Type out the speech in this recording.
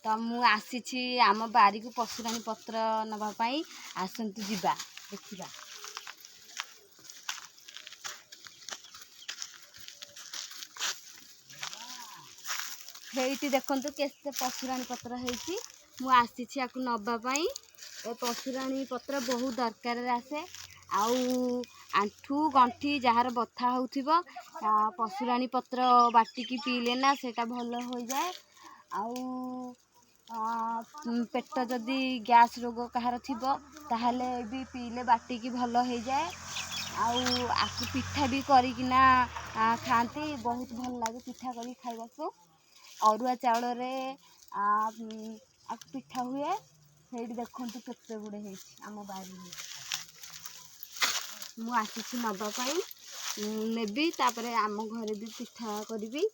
ତ ମୁଁ ଆସିଛି ଆମ ବାରିକୁ ପଶୁରାଣୀ ପତ୍ର ନେବା ପାଇଁ। ଆସନ୍ତୁ ଯିବା ଦେଖିବା। ହେଇଠି ଦେଖନ୍ତୁ କେତେ ପଶୁରାଣୀ ପତ୍ର ହେଇଛି। ମୁଁ ଆସିଛି ଆକୁ ନେବା ପାଇଁ। ଏ ପଶୁରାଣୀ ପତ୍ର ବହୁତ ଦରକାରରେ ଆସେ। ଆଉ ଆଣ୍ଠୁ ଗଣ୍ଠି ଯାହାର ବଥା ହେଉଥିବ, ପଶୁରାଣୀ ପତ୍ର ବାଟିକି ପିଇଲେ ନା ସେଇଟା ଭଲ ହୋଇଯାଏ। ଆଉ ପେଟ ଯଦି ଗ୍ୟାସ୍ ରୋଗ କାହାର ଥିବ, ତାହେଲେ ବି ପିଇଲେ ବାଟିକି ଭଲ ହେଇଯାଏ। ଆଉ ଆକୁ ପିଠା ବି କରିକିନା ଖାଆନ୍ତି, ବହୁତ ଭଲ ଲାଗେ ପିଠା କରିକି ଖାଇବାକୁ। ଅରୁଆ ଚାଉଳରେ ଆକୁ ପିଠା ହୁଏ। ସେଇଠି ଦେଖନ୍ତୁ କେତେ ଗୁଡ଼େ ହେଇଛି ଆମ ବାରିରେ। ମୁଁ ଆସିଛି ନେବା ପାଇଁ, ନେବି, ତାପରେ ଆମ ଘରେ ବି ପିଠା କରିବି।